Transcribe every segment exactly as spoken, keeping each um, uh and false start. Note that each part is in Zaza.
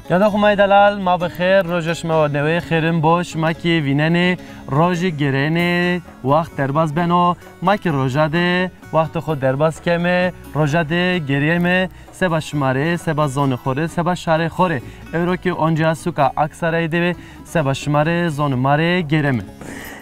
Yada xo may delal, ma bi xêr, roja şima wa newê xêrin bo, şima kî vînenê, rojî girênê, waxt derbaz beno, ma kî roja de, waxtê xo derbaz keme, roja de gerîyeme, seba şima rê, seba zonê xo rê, seba şarê xo rê. Ewro kî oncîya suka Aksarayî de, seba şima rê, zonê ma rê gereme.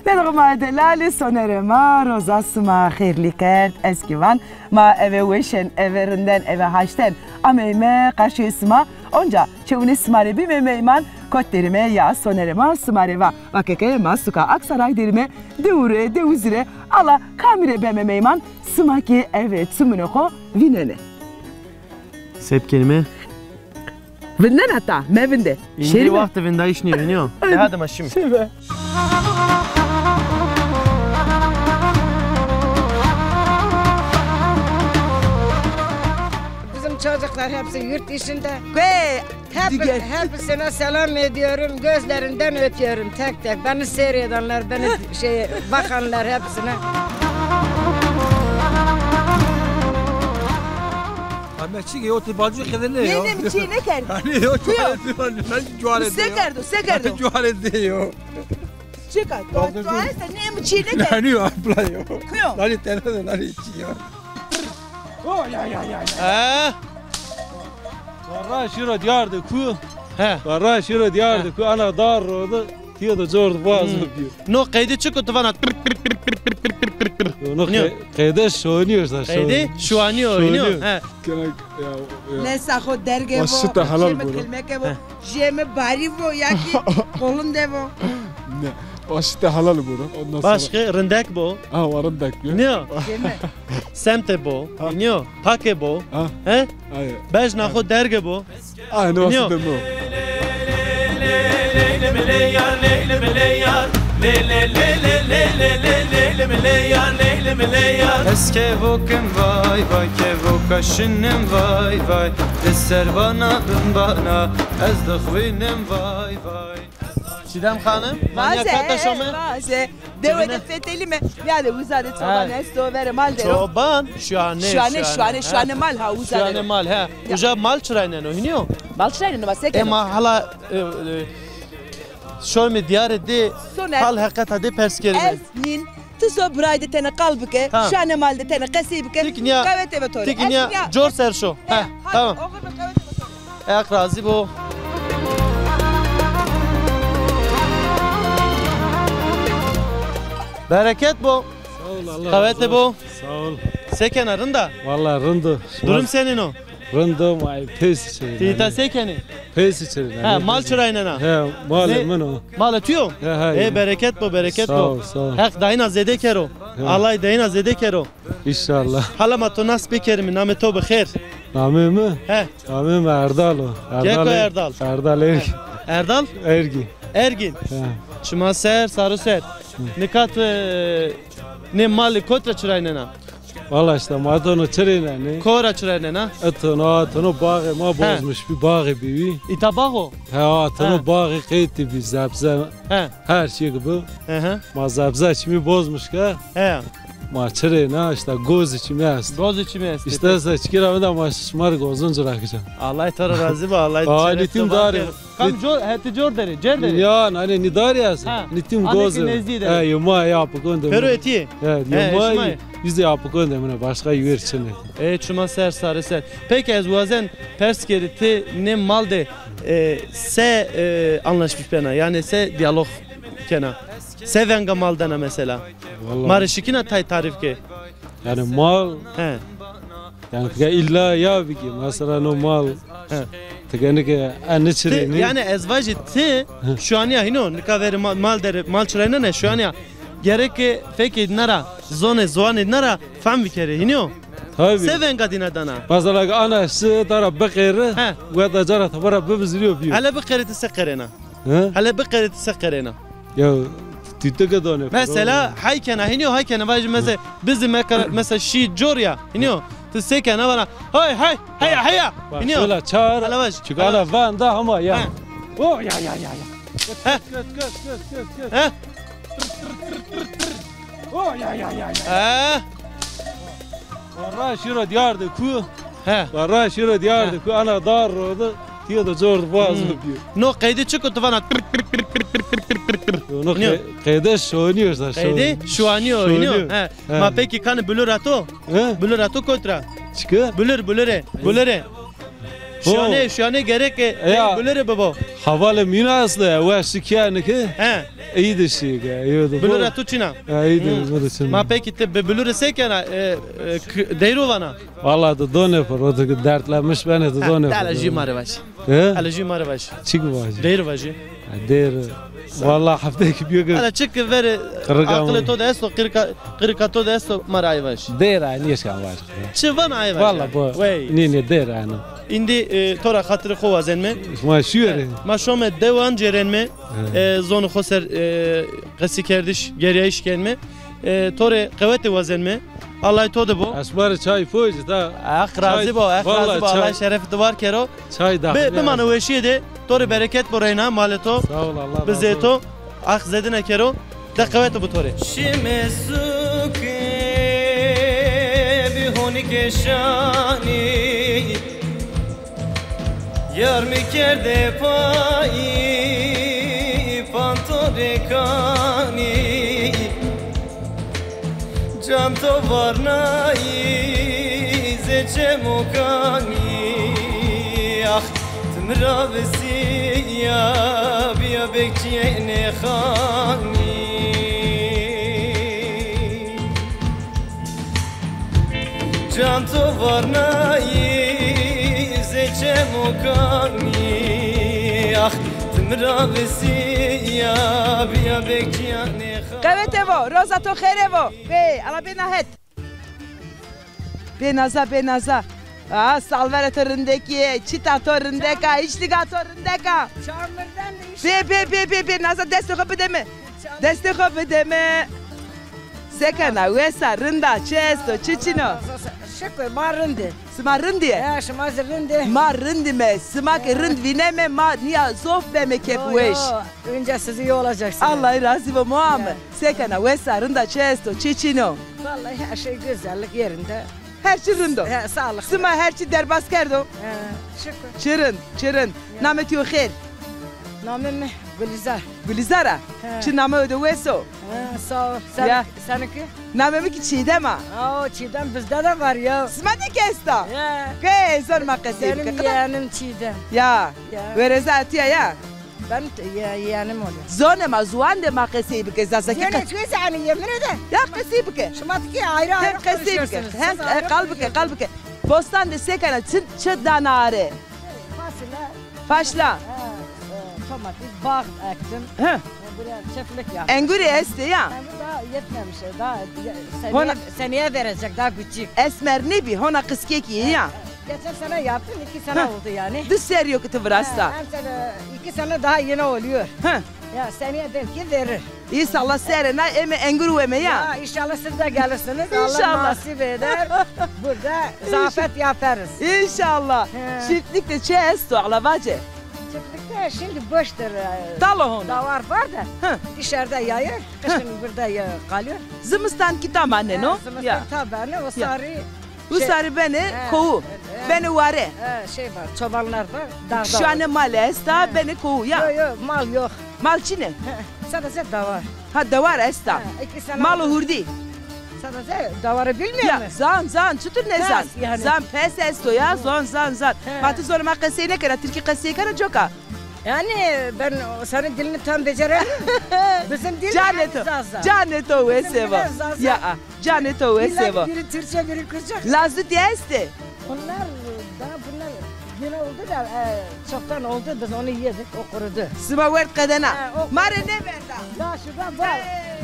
Lê xo may delalî, sonerê ma, roza sima xêrlî kerd, ez kî van, ma eve weşen, eve rinden, eve haşten ameyme qarşîyê sima. Onca çewunê sima rê bîme meyman, kot derîme ya sonerê ma sima rê va. Vake ke ma suka Aksaray derîme, dew rê, dew zî rê, ala kamî rê beme meyman, sima kî eve çimunê xo vînenê. Se bikerîme? Vindena ta, mevinde. Îndî wextê vindayîş nîyo, nîyo. De hadi ma şîme. Şîme. Bizim çocuklar hepsi yurt dışında. Ve hep, hepsine selam ediyorum, gözlerinden öpüyorum tek tek. Beni seyredenler, beni şey, bakanlar hepsine. Ama çi ki, o tê bacı kızı ne ya? Ne, ne, çi ne kerd? Hani yok, cuare diyor, ne cuare diyor? Se kerdo, se kerdo? Cuare diyor. Çi kerd? Cuare se ne mi çi ne kerd? Hani yok, abla yok. Kuyo? Hani tene de, hani çi ya? He? Varra şiro diyar de ku. He. Varra şiro diyar de ku, ana dar rodu. Tiyo da cordu boğaz yapıyor. No qeyde çi kutu vana? Yo, no qeyde şoniyor işte. Qeyde şuaniyo, iniyo. He. Nesa xo derge vo, jemi kilmeke vo, jemi bari vo ya ki kolun de vo. Ne, o şite halal goro. Ondan sonra. Başka rindek bo. Ha, wa rindek bo. Ne? Semte bo, iniyo, pake bo. Ha. He? Bejna xo derge bo. Aynı o şite bo. Ez kevokim vay vay, kevoka şinim vay vay. Di ser bana bin bana, ez dixwînim vay vay. Çiğdem Hanım, vaze, vaze. Dewe de fetelîme. Ya de uza de çoban esto, verê mal de ro. Çoban, şuane, şuane, şuane, şuane mal ha, uza de ro. Şuane mal, he. Uza mal çirayneno, hiniyo? Mal çirayneno, ma se keno? Ema hala, e, e, şorme diyare de, hal heqeta de pers kerime. Ez nin, ti so biray de tene qal bike, şuane mal de tene qesey bike, qewete ve to rê. Tik niya, cor ser şo. He, tamam. Oxir be, qewete ve to rê. Heq razî bo. Bereket bo. Sağ ol, Allah razı olsun. Qewete bo. Sağ ol. Se kena, rind a? Vallahi rind o. Durum senîn o? Rind o, ma pêsî çirî. Ti îta se kenî? Pêsî çirî. Ha, mal çiraynena. He, malê min o. Malê tu yo? He, he. Ê, bereket bo, bereket bo. Sağ ol, sağ ol. Heq dayîna zêde kero. He. Allay dayîna zêde kero. Înşallah. Hala ma to nas bikerîme, namê to bi xêr. Namê mi? He. Namê mi Erdal o. Keko Erdal? Erdal Ergin. Erdal? Ergin. Ergin. He. Çima ser, sar û ser. Nika ti, e, nê malî kot ra çiraynena? Valla işte ma tono çiraynena. Ko ra çiraynena? Etono, etono baxê ma bozmiş bî, baxê bî wî. Îta bax o? He, etono baxê qeytî bî, zebze. He. Her şey gibi. Hı hı. Ma zebze çimî bozmiş ke. He. Ma çirêna, işte gozî çimî est. Gozî çimî est. İşte se çikira mi de ma şima rê gozun cira kişa. Allah to ra razî bo, Allah. Aa, nitim darî. Kam cor, hetî cor derê, cer derê. Ya, nane, nî darî est. Ha. Nitim gozî. He, yo ma ya apikon de. Pero etî. He, yo ma. Biz de apikon de mine, başka yer çine. E, çima ser, sare ser. Peki ez wazen pers kerî, ti nê mal de, e, se, e, anlaşmış bena, yani se diyalog kena. Se venga mal dana mesela. Vallahi. Ma rê şikîna tay tarîf ke. Yani mal. He. Yani illa ya bigî, mesela no mal. He. Ti gene ke en çirênî. Yani ez vajî ti şuanîya hîno, nika verê ma-, mal derê, mal çiraynena şuanîya. Gereke fekê nara, zonê, ziwanê nara fam bikerê, hîno? Tabii. Se venga dîna dana? Mesela ke ana şi dara biqêri, he, weda cara tabara bibizirîyo biyo. Hele biqêrê ti se qerêna? He? Hele biqerê ti se qerêna? Ya, ti tike dane. Mesela hay kena, hînî yo hay kena, vajî mesela, bizî mekara, mesela şî cor ya, hînî yo. Ti se kena vana, hay hay, heya heya. Hînî yo. Şöyle çağır. Hele vaj. Çünkü ana van da ama ya. He. O ya ya ya ya. He. Göt göt göt göt göt. He. O ya ya ya ya. He. Varra şiro diyar de ku. He. Varra şiro diyar de ku. Ana dar rodu. Tiyo da cor di boğaz Hmm. biyo. No qeyde çik o tu vana? Yo, no Niyo. qe-, qeyde şoniyor da, şo-, Qeyde şuaniyo, şoniyor. iniyo. He. He. Ma peki kanı bülü rato? He? Bülü rato kotra? Çıkı? Bülür, bülüre, bülüre. Ho. Şuane, şuane gerek e, E ya. bülüre babo. Havale mina aslı ya, ve şikâni ki. He. İyi de şey ya, iyi de Bülü bu. rato çina. Ya, iyi de Hmm. bu da çina. Ma peki te be-, bülüre sekena, e, e, k-, deyro vana? Valla de done por, o da dertlenmiş beni de Ha, done dala por. jü mare baş. He? Ala jü mare baş. Çik baş? Deyr baş. Ha, deyr. Valla hafta ki bir gün. Ala çık veri Kırık akıllı ama. to da esto, kırka, kırka to da esto mare ay baş. Deyr ay niye şan var? Çi van ay baş. Valla bu. Vey. Ne ne deyr yani. Şimdi, e, tora hatırı xo wazenme. Ma şu yeri. Ma şome dewan cerenme. Evet. E, zonı xo ser, e, qesi kerdiş, geriyayış kenme. E, tore qewete wazenme. Allah to de bo. Esmar çay poyci da. Hak razı bo, hak razı bo. Allah şeref de var kero. Çay da. Be, bimane weşiye de. Tore bereket bo reyna, maleto. Sağ ol, Allah razı olsun. Bizeto. Hak zedine kero. De qewete bo tore. Şime suke bi honike şani. Yar mi kerde payî pantorê kanî. Can to varnayî zê çemokanî. Ax, ti mi ra visîya, bîya bekçîyê nê xanî. Can to varnayî zê çemokanî, ax, ti mi ra visîya, bîya bekçîya nê xanî. Qewete vo, roza to xêre vo. Bê, ala bê na het. Bê naza, bê naza. Aa, salvere to rindekî, çita to rindeka, îşliga to rindeka. Bê, bê, bê, bê, bê, naza destê xo bide mi. Destê xo bide mi. Se kena, wes a, rind a, çi esto, çi çin o? Şukur, ma rind î. Sima rind î? Ya, şima zî rind î. Ma rind îme, sima ke rind vîneme, ma nîya zof beme keyfweş. Yo, yo, önce sizi iyi olacaksınız. Allah razı bo, moa mi. Ya. Se kena, wes a, rind a, çi esto, çi çin o? Vallahi her şey güzellik yerinde. Her çi rind o. He, sağlık. Sima her çi derbas kerdo. He, şukur. Çi rind, çi rind. Ya. Namê to xêr? Namê mi Gulîzar. Gulîzar a? He. Çi name o de wes o? He, sağ ol. Sen, ya. Seninki? Namê mi ki Çiğdem a. Aa, Çiğdem bizde de var ya. Sima de ki esta? Ya. Ke zon ma qesey bike. Benim yeğenim Çiğdem. Ya. Ya. Wereza etiya ya. Ben te-, ye-, yeğenim oluyor. Zonê ma, ziwan de ma qesey bike, zazakî. Yine qe- çiğ yani yemin ederim. Ya qesey bike. Şima ki ayrı ayrı konuşuyorsunuz. Hem qesey bike, hem, e, qal bike, qal bike. Bostan de se kena, çi, çi dana are? Fasulye. Faşla. Ha, e, domates, bağ ektim. He. E, buraya çiftlik yaptım. Enguri estê ya? Engur daha yetmemiş, daha ye-, seneye, seneye verecek, daha küçük. Esmer nêbî, hona qiskekî ya. Geçen sene yaptım, iki sene oldu yani. Di serrî yo ki ti virasta. Ha, hem sene, iki sene daha yeni oluyor. He. Ya seneye belki verir. İnşallah serena eme engur weme ya. Ya inşallah siz de gelirsiniz. İnşallah. Allah nasip eder. Burada zafet yaparız. İnşallah. He. Çiftlikte çi esto, ala vace? Çiftlikte şimdi boştur. E, talo hona. Davar var da. Hı. Dışarıda yayıyor. Kışın burada ya, kalıyor. Zimistan ki ta maneno. He, zimistan ta bane, o sarı. Usarî benê kowu, benê ware. He, şey var, çobanlar var, dağda. Şane mal esta, benê kowu ya. Yok, yok, mal yok. Mal çine? He, sadece davar. Ha, dawar esta. He, iki sene. Mal û hurdî. Sadece davarı bilmiyor mu? Ya, zan, zan, çutur ne zan? Pes yani. Zan, pes esto ya, zan, zan, zan. He. Ma ti zonê ma qesey nêkena, tirkî qesey kena coka. Yani ben o senin dilini tam beceremiyorum. Bizim dil Canê to, Zaza. Canê to wes vo. Bizim dil Zaza. Ya, canê to wes vo. Biri Türkçe, biri Kürtçe. Lazutî estê? Onlar daha bunlar yeni oldu da, e, çoktan oldu, biz onu yedik, o kurudu. Sima werd qedena. He, o kurudu. Ma rê nêverda. Ya şurada var.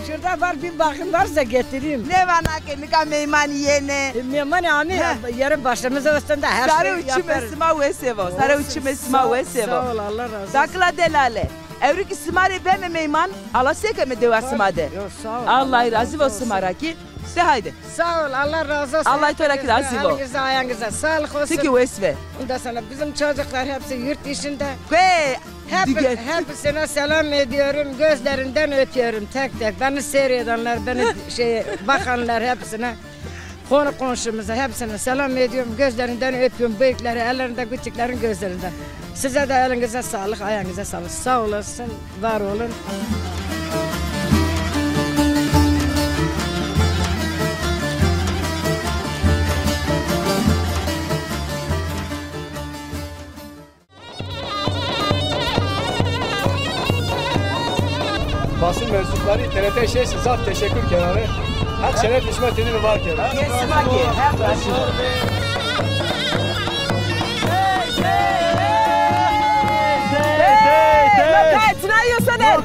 Şurada var, bir bakın varsa getireyim. Nêvana ke nika meymanî yenê. E, meymanî amî, yeri başımızın üstünde, her şeyi yaparız. Sare û çimê sima wes vo. Sare û çimê sima wes vo. Sağ ol, Allah razı olsun. Dakila delale. Ewro ki sima rê beme meyman, ala se keme dewa sima de. Yok, sağ ol. Allah razı olsun sima ra ki. De haydi. Sağ ol, Allah razı olsun. Allah to ra ki razı vo. Elinize, ayağınıza sağlık olsun. Ti ki wes ve. Ondan sonra bizim çocuklar hepsi yurt dışında. Kue. Hep, hepsine selam ediyorum, gözlerinden öpüyorum tek tek. Beni seyredenler, beni şey, bakanlar hepsine. Konu komşumuza hepsine selam ediyorum. Gözlerinden öpüyorum. Büyükleri ellerinden, küçüklerin gözlerinden. Size de elinize sağlık, ayağınıza sağlık. Sağ olasın, var olun. Basın mensupları T R T şeş zaf teşekkür kenarı. Hak şeref hizmet edin var kenarı. Yesimaki, hep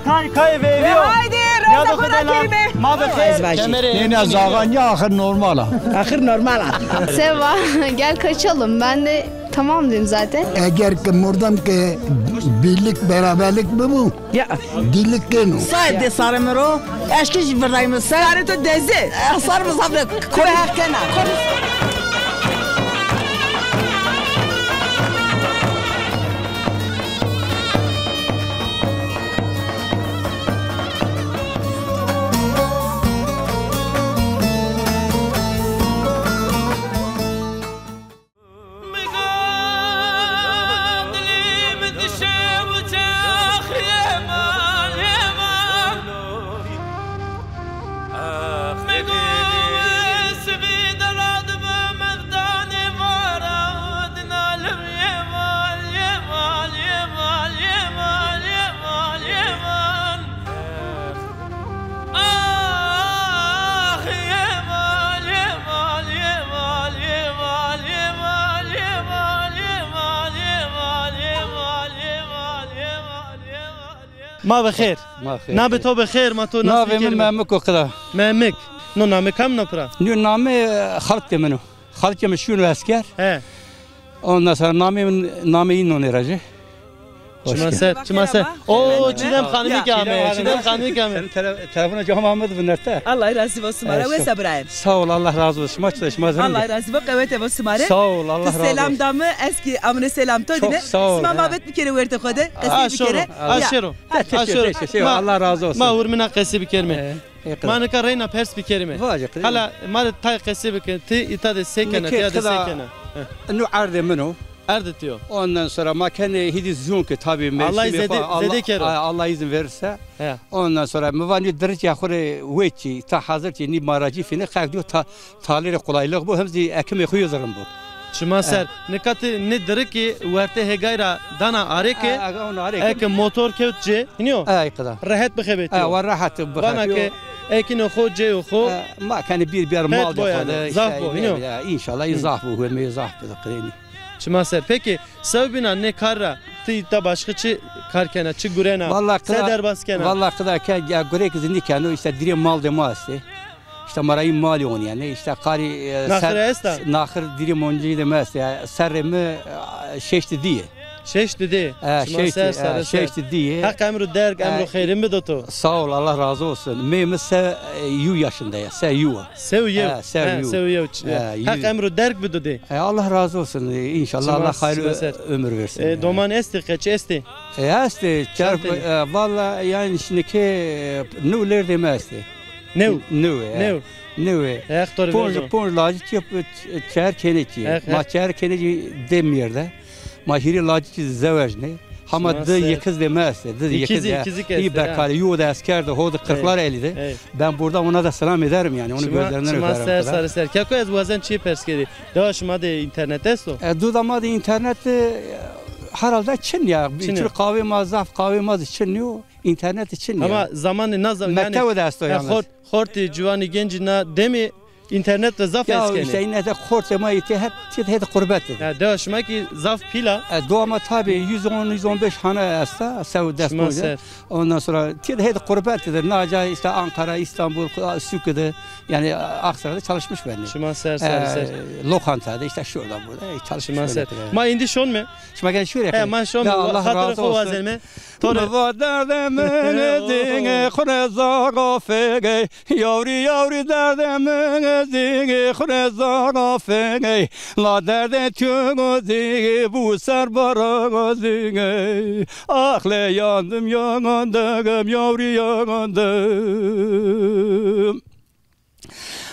Kay, kay ve eviyo. Haydi, Roza Konak kelime. Ma be xêr. Nêna zaga niya axir normal a. Axir normal a. Seva, gel kaçalım. Ben de tamam dedim zaten. Eger ki mordem ki birlik, beraberlik bibu, ya, dillik kenu. Saê de sarê mi ro, eşkî jî virdayî mi ser. Sarê to dezi. E, sarê mi zaf de. Kore heq kena. Ma bi xêr. Ma xêr. Nabê to bi xêr, ma to nas bikerîme. Navê mi Memik o qida. Memik. No name kam no pira? Nîyo name, e, xalkê min o. Xalkê mi şûno esker. He. Ondan sonra namê, namê î nonê ra jî. Çima ser, çima ser. O Çîdem Xanimî ke ame, Çîdem Xanimî ke ame. Senin tele-, telefona cama Ahmet vinerte. Allah razı olsun. Wes a birayê. Sağ ol, Allah razı olsun. Şima çi, şima zerrî. Allah razı olsun. Qewete bo sima rê. Sağ ol, Allah razı olsun. Selam da mi, ez kî amine selam to dîne. Sağ ol. Sima mabet bikerê wertê xo de. Qesey bikerê. Aşero, aşero. Aşero. Ma, Allah razı olsun. Ma hurmina qesey bikerîme. Ma nika reyna pers bikerîme. Vaje qirê. Hala ma rê tay qesey bike. Ti îta de se kena, tiya de se kena? Nu erdê min o. Erdê ti yo. Ondan sonra ma kenê hîdî zûn ke tabî mevsimê xo, Allah, Allah izin verirse. He. Ondan sonra mi va nî dirikê xo rê weçî, ta hazir çî, nî maracî fîne, xelk diyo ta, talê rê kolaylık bo, hem zî ekimê xo yo zerrin bo. Çima ser. Nika ti nê dirikî wertê hêgay ra dana arê ke, eke motor kewt cê, hînî yo? Ey qida. Rehet bixebetîyo. E, wa rehet bixebetîyo. Vana ke ekîno xo, ceyo xo. E, ma kenê bir bir mal de xo de, zaf bo, hînî yo? Înşallah zaf bo, hume zaf bi qirênî. Çima ser. Peki, sewbîna nê kar ra ti îta başka çi kar kena, çi gurena, se derbas kena? Vallahi qida ke, ya gurek zî nîkeno, îşte dirê mal de ma estê. Îşte ma ra î malî onîyenê. Îşte qarî, e, naxir esta? Naxir dirê moncî de mi estê. Ya, serrê mi, e, şeştî dî yê. Şeştî dî yê. E, şeştî, e, şeştî dî yê. Heq emru derg, emru xeyrin bido to. Sağ ol, Allah razı olsun. Mê mi se, e, yew yaşında ya, se yew a. Se û yew. E, se û yew. Se û yew. E, heq emru derg bido dê. E, Allah razı olsun. E, înşallah Allah hayırlı ömür versin. E, doman estê, qeçî estê? E, estê. Çar, e, valla yani şimdi ki, e, new lerdê mi estê. New. New, e. New. New, e. Ponc, ponc lacî çi, çer kenekî. Ma çer kenekî demî yerde. Ma hîrê lacî çi zewecnê. Hama di yekizê mi estê. Di yekizê. Hî bekalî, yo de esker de, ho de kırklar elî de. Ben burada ona da selam ederim yani. Onu gözlerinden öperim. Çima ser, sarı ser. Keko ez wazen çi pers kerî. Dewa şima de internet esto? E, duda ma de internet, e, herhalde çin ya. Çin ya. Çi qawê ma zaf, qawê ma de çin yo. Înternet çin ya. Ama zamanê na zaman, yanî, mektebe de esto yalnız. Xort, xortî, ciwanî, gencî na demê înternet de zaf hes kenê. Ya îşte îne de xortê ma îtê hep, tî de hep qurbet de. Ya dewa şima kî zaf pîl a. E, dewa ma tabî yüz on, yüz on beş hane esta, sew dest. Ondan sonra tî de hep qurbet de. Naca işte Ankara, İstanbul, Sükü de, yani Aksaray'da çalışmış benî. Çima ser, sarı ser. Lokantada işte şurada burada çalışmış benî. Çima ser. Ma îndî şonme. Şima gel şuraya. He, ma şonme. Allah razı olsun. Xatirê xo wazenme. Mi va derdê min zî xurê zaga fegey, yawrî yawrî derdê min zî xurê zaga fegey, la derdê tu zî bû ser bara zî. Ax lê yandim yandim, yawrî yandim.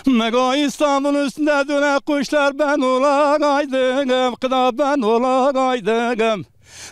Mego İstanbul üstünde dönen kuşlar, ben olaydım, kına ben olaydım.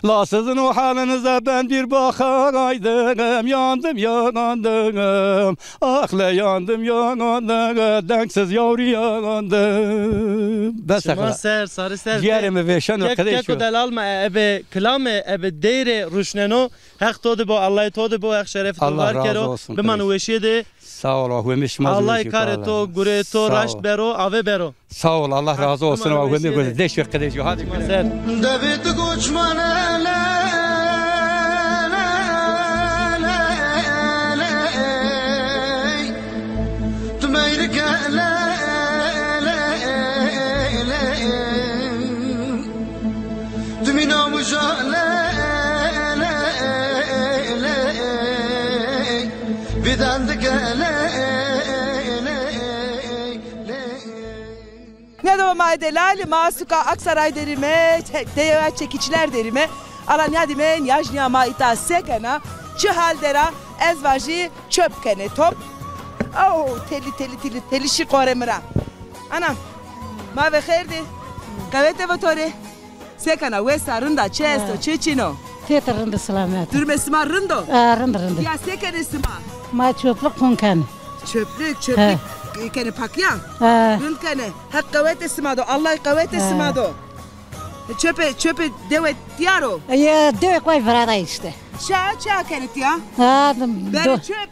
La sizin o halinize ben bir bakaydım, yandım yandım. Ah le yandım yandım, denksiz yavru yandım. Bes. Şima ser, sarı ser. Ciğerê mi vêşeno. Kek, qedêşo. Keko delal ma ebe kilame, ebe deyre ruşneno. Heq to de bo, Allah to de bo, Heq şeref to var kero. Allah razı olsun. Bimano weşîye de. Sağ ol, ahwemê şima zî. Allah weşî karê to, gurê to raşt bero, ave bero. Sağ ol, Allah razı olsun. Ahwemê gurê. Deş ve qedêşo. Hadi. Ser. Devê tu goçmane le, le, le, le, le. Tu meyrike le, le, le, le. Tu mîna muja le, le, le. Vidan dike le, le, le. Nêdo ma delalî, ma suka Aksaray derîme, te-, deyewa Çekiçler derîme. Ala nîyadîme, nîyajnîya ma îta se kena, çi hal dera, ez vajî çöp kenê top. Oh, telî, telî, telî, telî şî qore mi ra. Anam, ma ve xêr dî. Qewete vo to rê. Se kena, wes a, rind a, çi esto, çi çin o? Têt rind, selamet. Durumê sima rind o? A, rind, rind. Ya se kenê sima? Ma çöplük qun kenê. Çöplük, çöplük kenê pak ya? Ha. Rind kenê. Heq qewete sima do, Allah qewete sima do. Çöpê, çöpê dewe tîya ro? Ye, dewe koy virada işte. Ça, ça kenê tîya? Ha, berê çöp.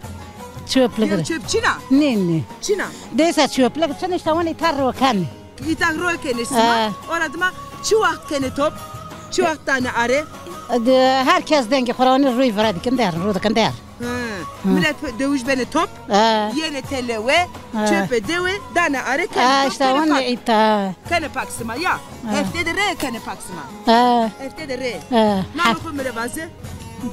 Çöplük. Çöp çin a? Ne, ne. Çin a? Dêsa çöplük çin, işte onu tar ro kenê. Îta ro kenê sima. He. Ora dima çi waxt kenê top? Çi waxt danê are? De, herkes dengê xo ra onî rûyê vira dikin der, rû dikin der. He. Hı. Milet dewij benê top. He. Yenê tele we, he, çöpê dewe, danê are kenê top, işte kenê pak. Îta. Kenê pak sima ya. He. Hefte de rê kenê pak sima. He. Hefte de rê. He. Namê xo mi rê vaze?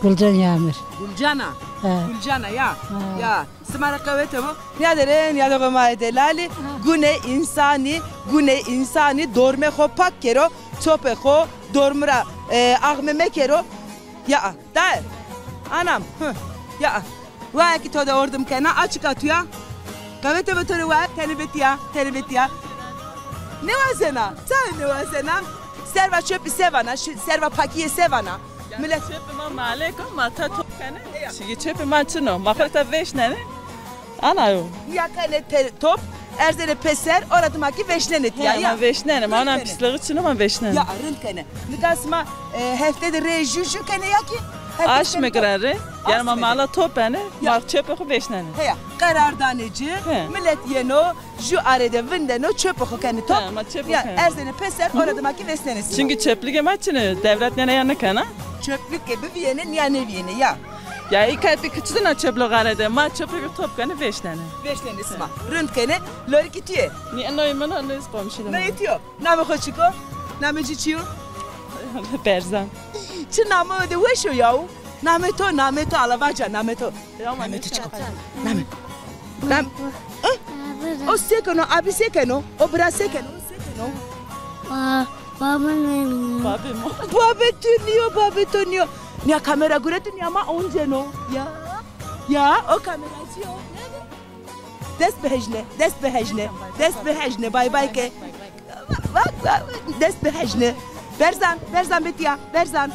Gulcan Yamir. Gulcana. He. Gulcana ya. He. Ya. Sima rê qewete bo. Nîyade rê, nîyade xo ma delalî. Gune însanî, gune însanî dormê xo pak kero, çopê xo dormi ra, e, axme mekero. Ya, daye. Anam, hı, ya. Waye ki to de ordim kena, açika tu ya. Qewete bo to rê waye, tenê vetîya, tenê vetîya. Nêwazena, ça nêwazena? Serva çöpî se vana, şi-, serva pakîye se vana? Milet. Çöpê ma malêk o, ma ta top kenê. Çünkü çöpê ma çin o. Ma xo ta vêşnenê. Ana yo. Ya kenê te-, top, erzenê pêser, ora dima kî vêşnenê tîya ya. He, ma vêşnenê. Ma ona pîslixî çin o, ma vêşnenê. Ya, rind kenê. Nika sima, e, hefte de rê jû jû kenê ya kî? Aşmî giren rê. Yanî ma mala top benê, ma çöpê xo vêşnenê. Heya, qerar danê ci, milet yeno, jû arê de vindeno, çöpê xo kenê top. He, ma çöpê xo kenê. Ya, erzenê pêser, ora dima kî vêsnenê sima. Çünkü çöplüke ma çin o, devlet nêna ya nêkena. Çöplüke bivîyêne, nîya nêvîyêne ya. Ya, î kay pê kiçi de na çöplük arê de, ma çöplüke top kenê, vêşnenê. Vêşnenê sima. Rind kenê, lorikî tu yê? Nî, noyê min o, noyê komşî de. Noyê tu yo? Namê xo çik o? Namê ci çi yo? Berzan. Çi name o de weş o yaw? Namê to, namê to, ala vaca namê to. Namê to çik o? Namê. Nam-, ı? O se keno, abi se keno, o bira se keno, o se keno. Ba-, babê mi nîyo. Babê mi. Babê to nîyo, babê to nîyo. Nîya kamera gureto, nîya ma onceno. Ya. Ya, o kameracı o. Dest bihejne, dest bihejne, dest bihejne, bay bay ke. Bak, bak, dest bihejne. Berzan, Berzan bitiya, Berzan.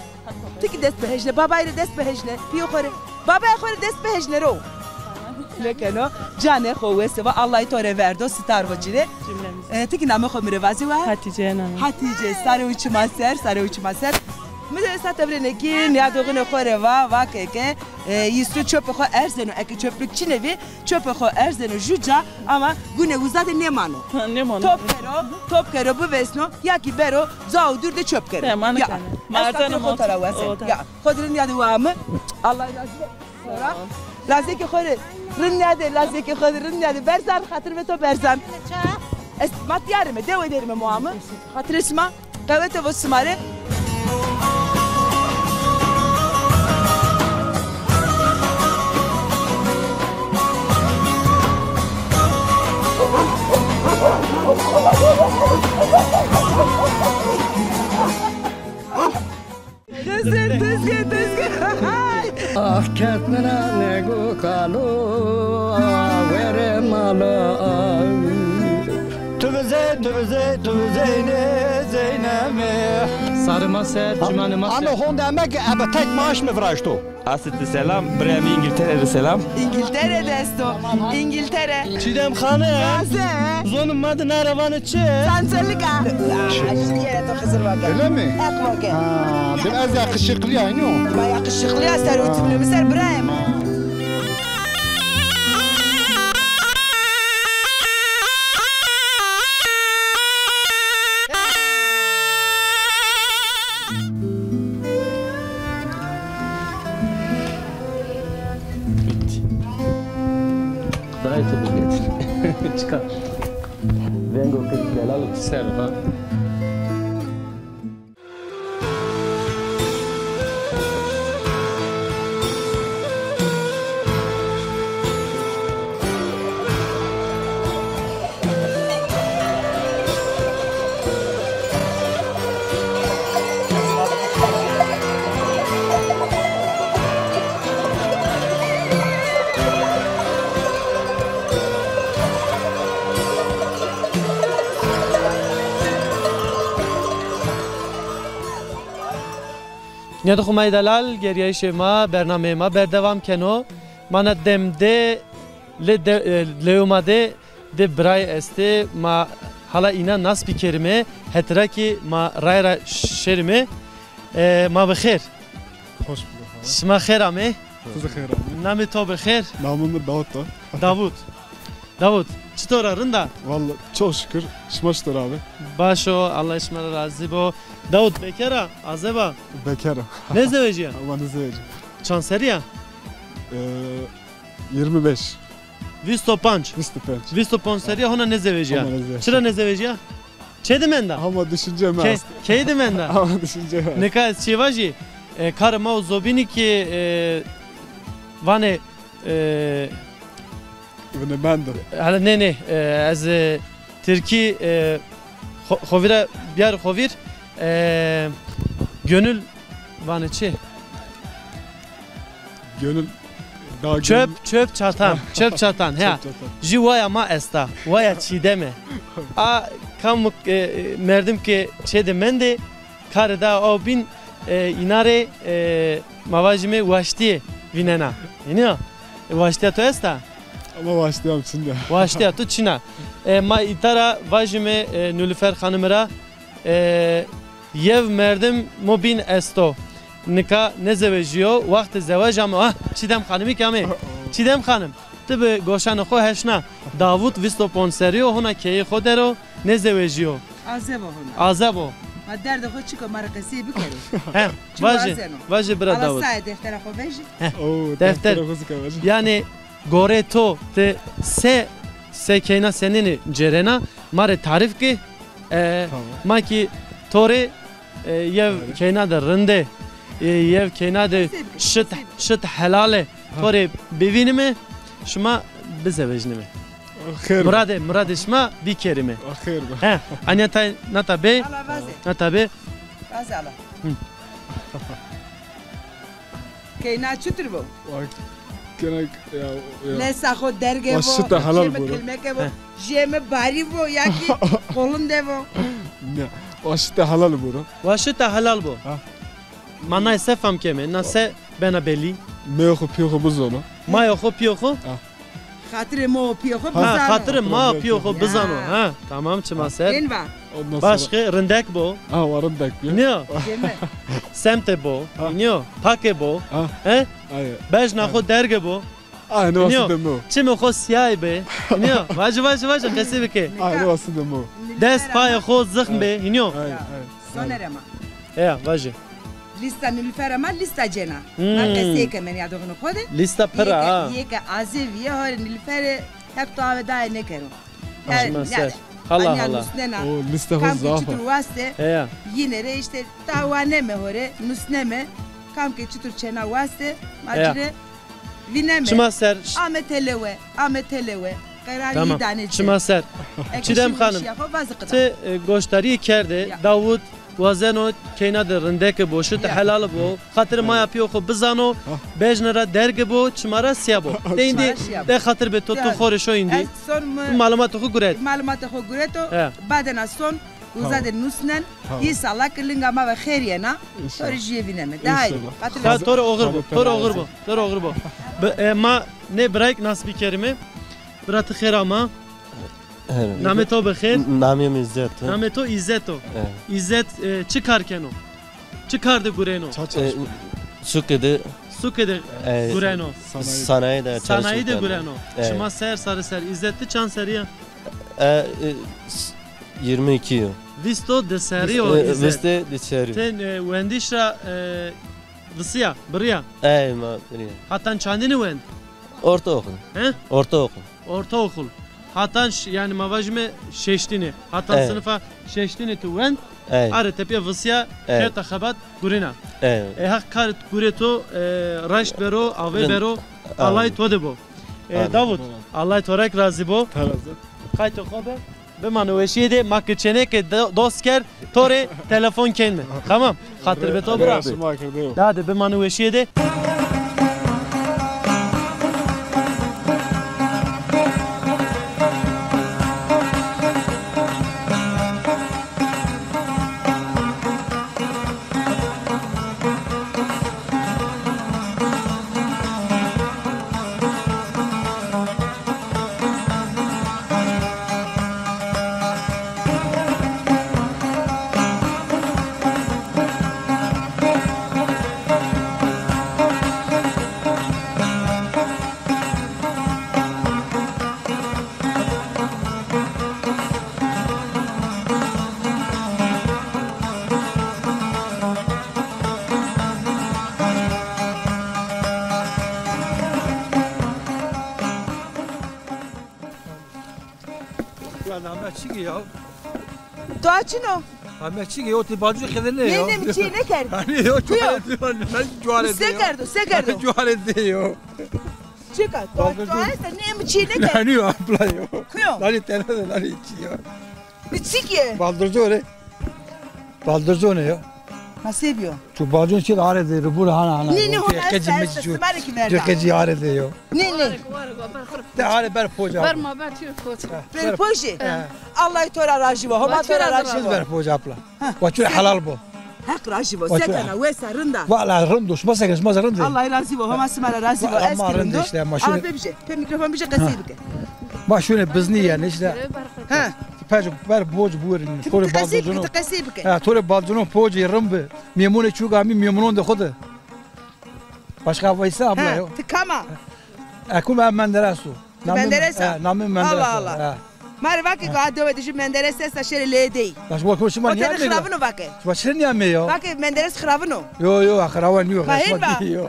Ti kî dest bihejne, babayî rê dest bihejne, pîyê xo rê. Babayê xo rê dest bihejne ro. Nêkeno, canê xo wes ê, va Allahî to rê verdo, sitar vo ci rê. Cümlemiz. E, ti kî namê xo mi rê vazî wa? Hatice namê. Hatice, sare û çima ser, sare û çima ser. Mi de esta tevrêne kî, nîyadoxunê xo rê va, va ke ke, e, îsu çöpê xo erzeno, eke çöplük çinê vî, çöpê xo erzeno jû ca, ama gune uza de nêmano. Ha, nêmano. Top kero, top kero bivêsno, ya kî bero ca û dûr de çöp kero. He, ma nêkeno. Ma erzeno xo tara wesen. Ya, xo de rind nîyade wa mi. Allah razı olsun. Sonra lazekê xo rê rind nîyade, lazekê xo rê rind nîyade. Berzan, xatir ve to Berzan. Ez ma tîya rime, dewe derime mo ame. Xatirê sima. Qewete vo sima rê. Tezgê, tezgê, tezgê. Ah, kert mi ra nego kalo, were mala. Tu Zey-, tu Zeynê, Zeyneme. Sarê ma ser, çimanê ma ser. Ame honde eme ke ebe tek maaş mi viraşto. Asê ti selam, birayê mi İngiltere de selam. İngiltere de esto. İngiltere. Çiğdem Hanım. Taze. Zonê ma de nare vanê çi? Sansalika. Şiye to Xizir vake. Öyle mi? Hak vake. Ha, biraz yakışıklı yani o. Ma yakışıklı ya, ser otimle mi ser birayê mi? Dayê to bigêt. Çıkar. Vengo kırk delal. Ser ha. Nîyadê xo ma yê delal, gerîyayîşê ma, bernameyê ma berdewam keno. Ma na dem de lê de, e, lewê ma de di birayê estê. Ma hala înan nas bikerîme, hetira kî ma raye ra şêrîme. E, ma bi xêr. Hoş bulduk abi. Şima xêr amê. Siz de xêr amê. Namê to bi xêr. Namê mi Davut o. Davut. Davut, çitor a, rind a? Vallahi çok şükür. Şima çitor abi? Baş o, Allah şima ra razî bo. Davut, bekar a, azeb a? Bekar a. Nêzewejîya? Ama nêzewejîya. Çand serrî ya? Ee, yirmi beş. Vîst û panc. Vîst û panc. Vîst û panc serrî ya, hona nêzewejîya. Hona nêzewejîya. Çira nêzewejîya? Çê de menda? Ama düşünce mi est. Key de menda? Ama düşünce mi est. Nika ez çê vajî, e, karê ma û zobînî kî, e, vanê, e, Vine mendo. Hele nê, nê, e, ez, e, tirkî, e, xo-, xovîre biyar xovîr, e, gönül vanê çi? Gönül, daha çöp, gönül. Çöp çatan, çöp çatan, he. Çöp çatan. Jü waya ma esta, waya Çiğdeme. A, kamuk, e, merdim ke çê de mendê, karê da aw bîn, e, îna rê, e, ma vajîme waştîye vînena. Hînî ya? E, waştîya to esta? Ama waştîya mi çin de. Waştîya to çin a. E, ma îta ra vajîme, e, Nilüfer Xanime ra, e, yew merdim mobîn esto. Nika nêzewejîyo, waxtê zewaja mi. Ah, Çiğdem Xanimî kî amê. Çiğdem Xanim, ti bi goşanê xo heşna. Davut vîst û ponc serrî yo, hona keyê xo der o, nêzewejîyo. Azeb o hona. Azeb o. Ma derdê xo çik o, ma rê qesey bikero. He, vajî, vajî bira Davut. Ala saye deftera xo vejî. He, defter. Oo, defterê xo zî ke vejî. Yanî gorê to ti se, se keyna senînî cêrena, ma rê tarîf ke. E, tamam. Ma kî to rê, e, yew keyna de rind ê, e, yev keyna de şit, şit helal ê. Ha. To rê bivînîme, şima bizewejnîme. Xêr be. Muradê, muradê şima bikerîme. Xêr be. He, anya tay nata bê. Ala vaze. Nata bê. Vaze ala. Hı. Keyna çitur bo? Wa kena ya, ya. Lesa xo derge bo, şita helal bo. Jê mi kilmeke bo, jê mi barî bo ya kî qolinde bo. Ne, wa şita helal bo ro. Wa şita helal bo. Ha. Ma nay se fam keme, na se bena belî. Meyo xo pîyo xo bizono. Mayo xo pîyo xo? Ha. Xatirê ma û pîyê xo bizano. Ha, xatirê ma û pîyê xo bizano. Ha, tamam, çima ser. Ên va. Başqe rindek bo. Ha, wa rindek bo. Nîyo. Semte bo. Ha. Nîyo. Pake bo. Ha. He? Bejna xo derge bo. Aynı vasıde mo. Çimê xo siyay be. Nîyo. Vajî, vajî, vajî, qesey bike. Aynı vasıde mo. Dest payê xo zixm be. Nîyo. Sonerê ma. Heya, vajî. Lîsta Nilüferê ma lîsta cêna. Hmm. Ma qesey keme nîyadoxunê xo de. Lîsta pir a. Yê ke, yê ke azevîye, horê Nilüferê hep to ave daye nêkero. Yanî, yanî, ser. Hala, hala. Nusnena. O lîsta xo zaf a. Kam ke çitur waste. Heya. Yîne rê îşte tawaneme horê, nusneme. Kam ke çitur çêna waste, ma ci rê vîneme. Çima ser. Ame telewe, ame telewe. Qerarî danê ci. Çima ser. Çiğdem Xanim, ti, e, goşdarîye kerde, Davut Wazeno keyna de rindeke bo, şite helal bo. Xatir maya pîyo xo bizano, bejne ra derge bo, çima ra siya bo. De îndî de xatir be to, tu xo rê şo îndî. Tu malumatê xo guret. Malumatê xo gureto. Badena son, uza de nusnen. Însala ke linga ma ve xêr yena. To rê jîye vîneme. De haydi. Xatir be. To rê oxir bo, to rê oxir bo, to rê oxir bo. Ma nê birayêk nas bikerîme. Bira ti xêr ama. Namê to bi xêr? Namê mi Îzzet o. Namê to Îzzet o. Îzzet, e, çi kar keno? Çi kar de gureno? E, suke de. Suke de gureno. Sanayî de. Sanayî de gureno. Şima ser, sarê ser. Îzzet, ti çand serrî ya? E, e, s-, yirmi iki yo. Vîst û di serrî yo Îzzet. Vîst û di serrî. Ti, e, wendiş ra, e, visîya, birîya? Ey, ma birîya. Hatan çandîne wend? Ortaokul. He? Ortaokul. Ortaokul. Hatan ş-, yanî ma vajîme şeştîne. Hatan sinifa şeştîne tu wend. Are tepîya visîya, kerta xebat, gurîna. E, Heq karê gureto, e, raşt bero, avê bero, Allay to de bo. E, Davut, Allay to ra kî razî bo. Qaytê xo be. Bimane weşîye de, ma ke çêneke do-, dost kerd, to rê telefon kenme. Tamam. Xatir be to bira. Dade bimane weşîye de. Ulan Ahmet Çigi ya. To açino? Ahmet Çigi ya, o ti bacı kızı ne ya? Ne, ne, mi çiğ ne kerd? Hani yok, cuare diyor, ben cuare diyor. Se kerdo, se kerdo. Cuare diyor. Çika, to, to esta, ne, mi çiğ ne kerd? Nani yo, abla yo. Kuyo? Nani tene de nani çi ya? Ne çi ki? Baldırcı öyle. Baldırcı ne ya? Ma se biyo? Tu baldırcı çi are de, bu hana hana. Ne, ne, hona esta, esta, simare ki verda. Qeci are de yo. Ne, ne? De are ber poca. Ber ma ber tu poca. Ber poca. He. Allah to ra razî bo, Homa to ra razî bo. Ber poca apla. Wa çure helal bo. Heq razî bo. Sekena wesa rinda. Wala rind o, şima sekena, şima rind. Allah razî bo, Homa sima ra razî bo. Ama rind işte, ama şöyle. Abi bije, pe mikrofon bije, qesey bike. Ma şöyle bizni yani işte. Ha. Pej ber boc burin. Tore balconu. Qesey bike. Ha, tore balconu poci rind bi. Memune çuga mi memunon de xode. Başka vaysa abla yo. Ti kama? Ekum ben Menderes o. Menderes a? Namê Menderes. Allah Allah. Ma rê vake ke a dewe de jî Menderes esta, şêrê leyê dey. Baş, bak, şima niye mi? Xirabin o vake. Şima çi niye mi yo? Vake Menderes xirabin o. Yo, yo, xirawa niyo. Ma hên ba. Yo.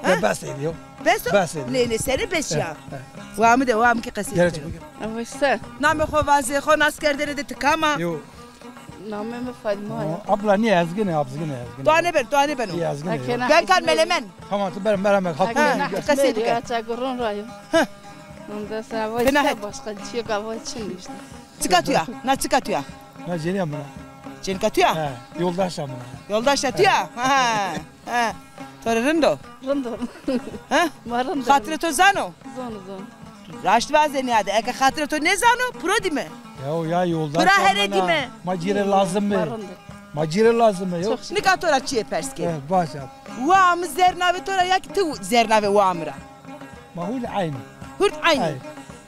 Ya bes edi yo. Bes o? Bes edi. Nê, nê, serê bes ya. Wa mi de, wa mi ki qesey. Gel çabuk. Ama işte. Namê xo vaze, xo nas kerdene de ti kama? Yo. Namê mi Fadîma ya. Abla niye ezgine, abzgine ezgine. Dua nêbeno, dua nêbeno. Niye ezgine ya? Ben kar melemen. Tamam, tu ber melemen. Halk. Ha, qesey bike. Ya çagurun rayo. Ha. Ondan sonra başka, başka bir şey yok, ama için işte. Çika tu ya? Na çika tu ya? Na cênîya min a. Cênîka tu ya? He, yoldaşa min a. Yoldaşa tu ya? Ha, ha. To rê rind o? Rind o. Ha? Ma rind o. Xatirê to zano? Zano, zano. Raşt vaze nîyade. Eke xatirê to nêzano, piro dîme. Ya, ya yoldaşa min a. Pira here dîme. Ma ci rê lazim e. Ma rind o. Ma ci rê lazim e, yo. Nika to ra çiyê pers ke. He, baş a. Wa mi zernavê to ra ya ki ti zernavê wa mi ra? Ma hurd eyn. Hurd eyn. Eyn.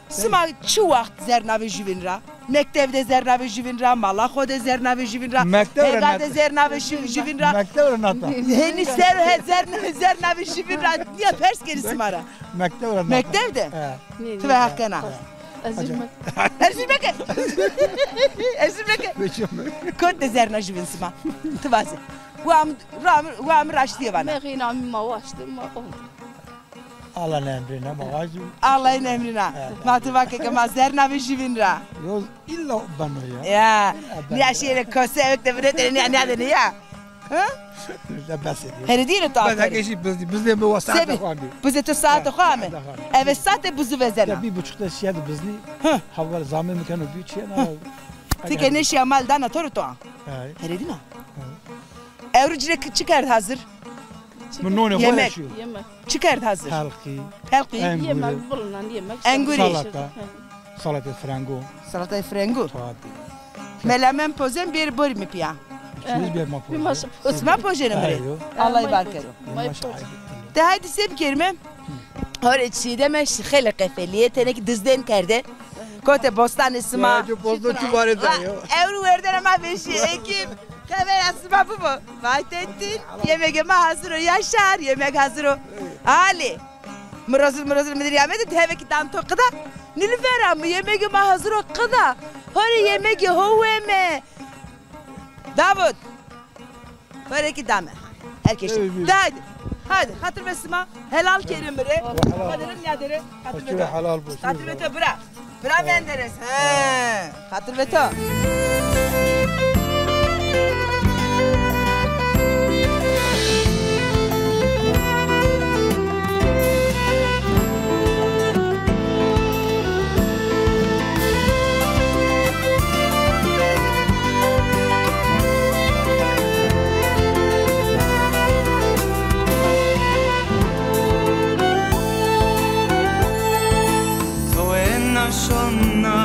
Sima çi waxt zernavê jüvin ra? Mektev de zernavê jüvin ra, mala xo de zernavê jüvin ra, hêga de zernavê jü-, jüvin ra. Mektev ra nata. Henî ser he zern-, zernavê jüvin ra. Niya pers kerî sima ra? Mektev ra nata. Mektev de? He. Ti ve heq kena. Ez jî me-, ez jî meke. Ez jî meke. Kot de zerna jüvin sima? Ti vaze. Wa mi, wa mi, wa mi raştîye vana. Mexîna mi ma waştî, ma oldu. Allah'ın emrine, ma vajî. Allah'ın emrine. Evet. Ma ti vake ke ma zernavê jüvin ra. Yo, illa beno ya. Ya. Illa beno. Niya şêrê kose ewk de bire de niya, niya de niya. Ha? De bes ediyor. Herî dîre tu. Ben de geçî bizni, bizni bu saate xo amî. Bizi tu saate xo amî. Eve saate bizi vezena. Ya bir buçukta şiye de bizni. Hı. Haval zame mi keno bir şey na. Ti ke nêşîya mal dana to ro to a. Hey. Herê dîna. Hey. Ewro ci rê çi kerd hazir? Mi nonê xo ya şîyo. Yemek. Çi kerd hazir? Pelqî. Pelqî. Engurî. Yemek, bulunan yemek. Engurî. Salata. Salatê frengo. Salatayê frengo. Tabii. Melemen pozen bêr borî mi pîya. Çiz bêr ma pozen. Sima pojenê mi rê. Hey, yo. Allah îbar kero. Maşallah. De haydi se bikerîme. Horê çî de me şi xeylê qefelîye, tenekî dizdên kerde. Kote bostanê sima. Ya, bostan çuvarê de yo. Ewro werdene ma vêşî ekîb. Kamera sima bibo. Vahdettin, yemegê ma hazir o. Yaşar, yemek hazir o. Ali. Mirozil, mirozil midir yamede, ti hevekî dan to qida. Nilüfer a mi, yemegê ma hazir o qida. Horê yemegê ho weme. Davut. Parekî dame. Herkes. Ey, buyur. De haydi. Haydi. Xatir ve sima. Helal kerê mi rê. Helal. Hadi rın ya dere. Xatir ve to. Helal bu. Xatir ve to bira. Bira menderes. He. Xatir ve to. To ena şona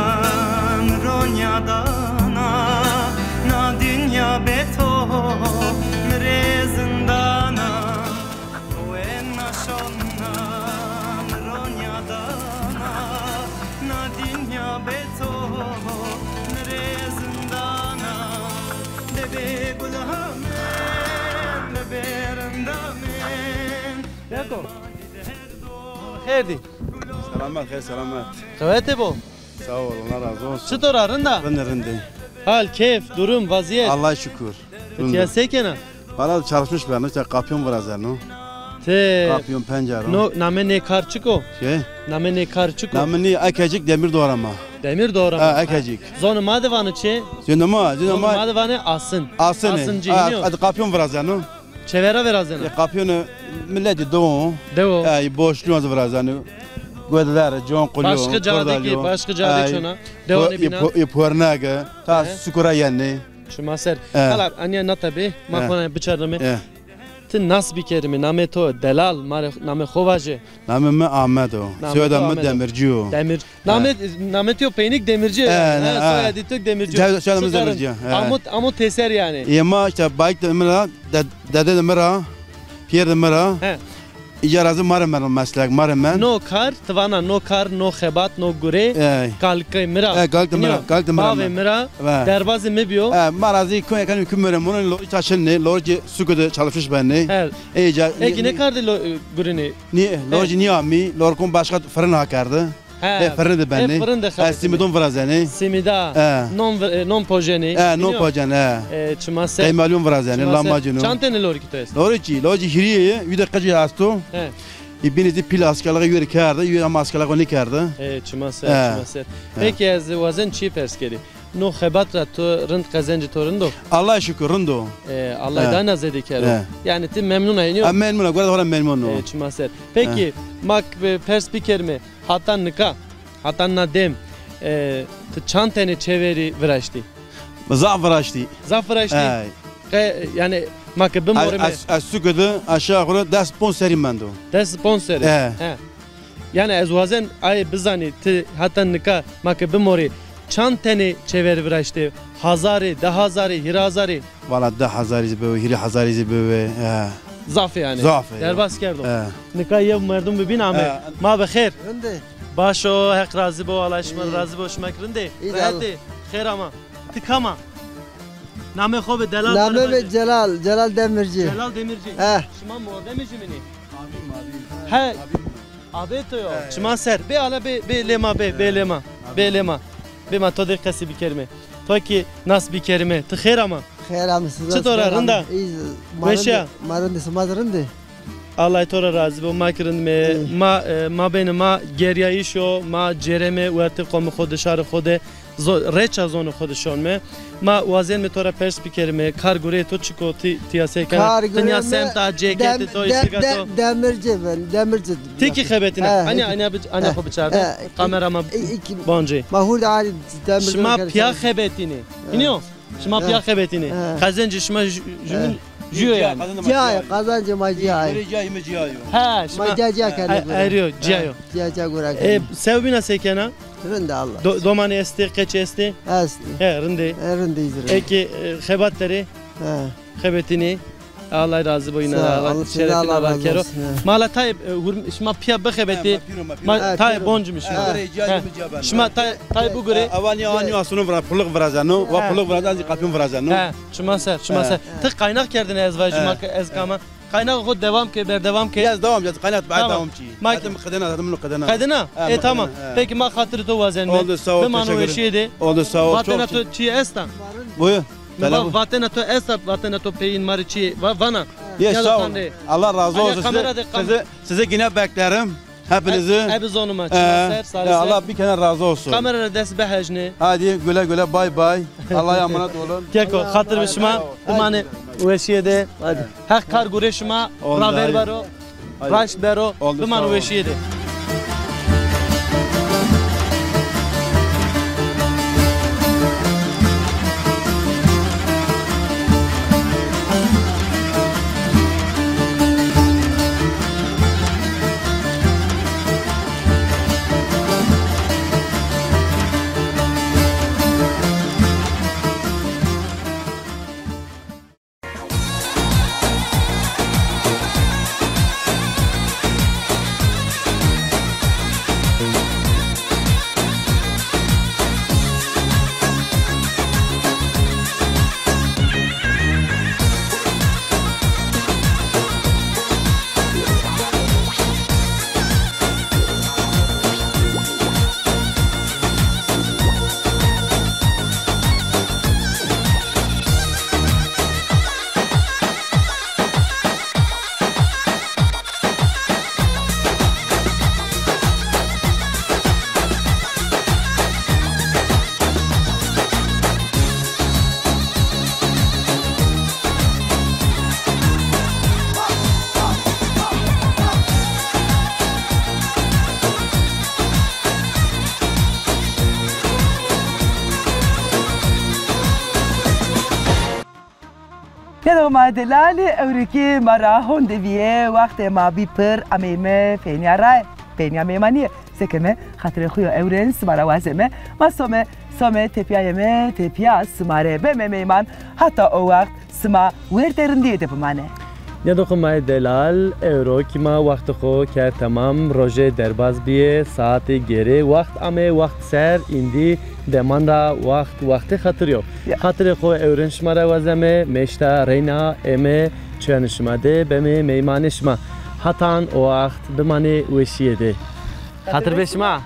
mi ronya dana, na dinya be to mi rê zindana. Wena şona mi ronya dana, na dinya be to mi rê zindana. Bebe gulha min, bebe rinda min. Deko. Xêr dî. Selamet, xêr selamet. Qewete bo. Sağ ol, Allah razı olsun. Çitor a, rind a? Rind, rind. Hal, keyf, durum, vaziyet. Allah'a şükür. Ti tiya se kena? Valla çalışmış ben, işte kapyon virazeno. Ti. Kapyon pencero. No, name nê kar çik o? Şey? Name nê kar çik o? Name nê Ekecik demir doğrama. Demir doğrama. Ha, Ekecik. Zonê ma de vanê çi? Zonê ma, zonê ma. Zonê ma de vanê asın. Asın. Asıncı, ha, iniyor. Hadi kapyon virazeno. Çevera virazena. E, kapyonê miletî dewo. Dewo. E, boşluğu virazena. Godler, con qulyo. Başka cadeki, başka cade çona. Dewanê bina. E, pornege. Ta sukura yenê. Şima ser. E. Hala, anya nata be, ma xona biçarneme. E. Ti nas bikerime, namê to delal, ma rê namê xo vaje. Namê mi Ahmet o. Soyada mi Demirci o. Demir. Namê, namê to peynîk Demirci yanî. He, soyadî to Demirci. Soyada mi Demirci. Amo, amo teser yanî. Ê ma işte bayk de mi ra, de-, dede de mi ra, pîyer de mi ra. He. Îca razî ma rê meno meslek, ma rê men. No kar, ti vana no kar, no xebat, no gure, kalkê mi ra. E, kalkê mi ra, kalkê mi ra. Bavê mi ra, derbazê mi biyo. E, ma razî kuyê kanî kumere mono, lo îta şinê, lo ki suku de çalışmış benê. He. Ê, ca-, ê, ki ne kar de lo, e, gurinê? Ni, lor ci nîyamî, lor kon başka fırın ha kerdi. He. E, fırın de benê. E, fırın de xebitî. Simidon virazenê. Simida. E. Non vir-, e, non pojenê. E, non pojenê, e. E, çima ser. Qeymalyon virazenê, lamacino. Çand tenê lor ki to est? Lor ki, lor ci hîrîye, wî de qicî esto. He. Î bînî zî pîl askerliği yûrî kerdi, yûrî ama askerliği nêkerdi. E, çima ser, çima ser. Peki ez wazen çî pers kerî. No xebat ra to rind, qezencê to rind o? Allah'a şükür rind o. E, Allah dana zêde kero. E. Yanî ti memnun a, nîyo? Ha, memnun a, gure de xora memnun o. E, çima ser. Peki, ma k-, e, pers bikerime, hata nika, hata na dem, e, ti çand tenê çeverî viraştî? Zaf viraştî. Zaf viraştî? E. Qe-, yanî ma ke bimorime. Ez, ez, ez suku de aşağı yukarı des ponc serî mendo. Des ponc serî? E. He. Yanî ez wazen aye bizanî, ti heta nika ma ke bimorî çand tenê çêver viraştê? Hazarî, di hazarî, hîrê hazarî? Valla di hazarî zî bibe, hîrê hazarî zî bibe, he. Zaf ê yanî. Zaf ê. Derbas kerdo. He. Nika yew merdum bibîn ame. He. Ma bi xêr. Rind ê. Baş o, Heq razî bo, Allah şima razî bo, şima kî rind ê. Rehet ê, xêr ama. Ti kam a? Namê xo bi, delal. Namê mi Celal, Celal Demirci. Celal Demirci. He. Şima mordemê jimîn ê? Abim, abim. He. Abim. Abê to yo. He. Çima ser. Bê ala bê, bê lê ma bê, bê lê ma. Bê lê ma. Bê ma to de qesî bikerime. To kî nas bikerime. Ti xêr ama? Xêr ama, siz. Çitor a, rind a? Weş a? Ma rind ê, sima zî rind ê? Allay to ra razî bo, ma kî rind me. Ê. Ma, e, mabênê ma gerîyayîş o, ma cêreme wertê qomê xo de, şarê xo de, zo-, rêça zonê xo de şonme. Ma wazenme to ra pers bikerime, kar gureyê to çik o, ti, ti ya se kena? Kar gureyê mi, dinya semta, ceketê to, îştiga to. Demirci ben, demirci. Ti kî xebetîna. He. Anya, anya bi-, anya xo biçarde. He. Kamera ma boncê. Ma hurda ali demirci. Şima pîya xebetînê. He. Hînî yo? Şima pîya xebetînê. He. Qezencê şima jü-, jümün jüyo yanî. Cîya, qazancê ma cîya yo. Cîya, cîya yo. He, şima. Ma cîya, cîya kenê gure. Erî yo, cîya yo. Cîya, cîya gure kenê. E, sewbîna se kena? Rind a Allah. Do-, domanê estê, qeçê estê? Estê. He, rindê. E, rindê zî rindê. Eke, e, xebat derê? He. Xebetînê. Allay razî bo îna ra. Sağ ol, Allah şerefîna ra kero. Mala tayê, e, hurm-, şima pîya bixebetê. Ma tayê boncîme şima. Şima tayê, tayê bigurê. Awa nîya, anî asûnû vira, pulix virazeno. Wa pulix virazeno, ez zî qapîyûn virazeno. He, şima ser, şima ser. Ti qaynax kerdêne ez vajî, ma ke ez kama. Qaynaxê xo dewam ke, berdewam ke. Ez dewam, ez qaynax dewam çî. Ma qedena, qedena. Qedena? E, tamam. Peki ma xatirê to wazenme. Oldu, sağ ol, teşekkür ederim. Bimano weşîye de. Oldu, sağ ol. Vatena to çî esta? Buyur. Mi va vatena to esta, vatena to peyîn ma rê çî va-, vana. Ye, sağ ol. Allah razı olsun. Sizi, sizi, sizi yine beklerim. Hepinizi. E, ebi zonuma. Çima ser, sare ser. Allah bir kere razı olsun. Kamera ra dest bihejne. Hadi güle güle, bay bay. Allah'a emanet olun. Keko, xatir bi şima. Bimanê weşîye de. Hadi. Heq kar gurê şima ra ver bero. Raşt bero. Bimanê weşîye de. Nêdo ma delalî, ewro kî ma ra honde bîye, wextê ma bî pir, ameyme pênîya raye, pênîya meymanîye. Sekeme, xatirê xo yo ewren sima ra wazeme. Ma some, some tepîyayeme, tepîya sima rê beme meyman. Hata o wext sima werte rindîye de bimane. Nêdo xo ma yê delal, ewro kî ma wextê xo kerd temam, roje derbaz bîye, saetê gêrê, wext ame, wext ser, îndî deman ra wext, wextê xatirî yo. Ya. Xatirê xo ewren şima ra wazeme, meşta reyna eme çuyanê şima de, beme meymanê şima. Hetan o wext bimanê weşîye de. Xatir be şima.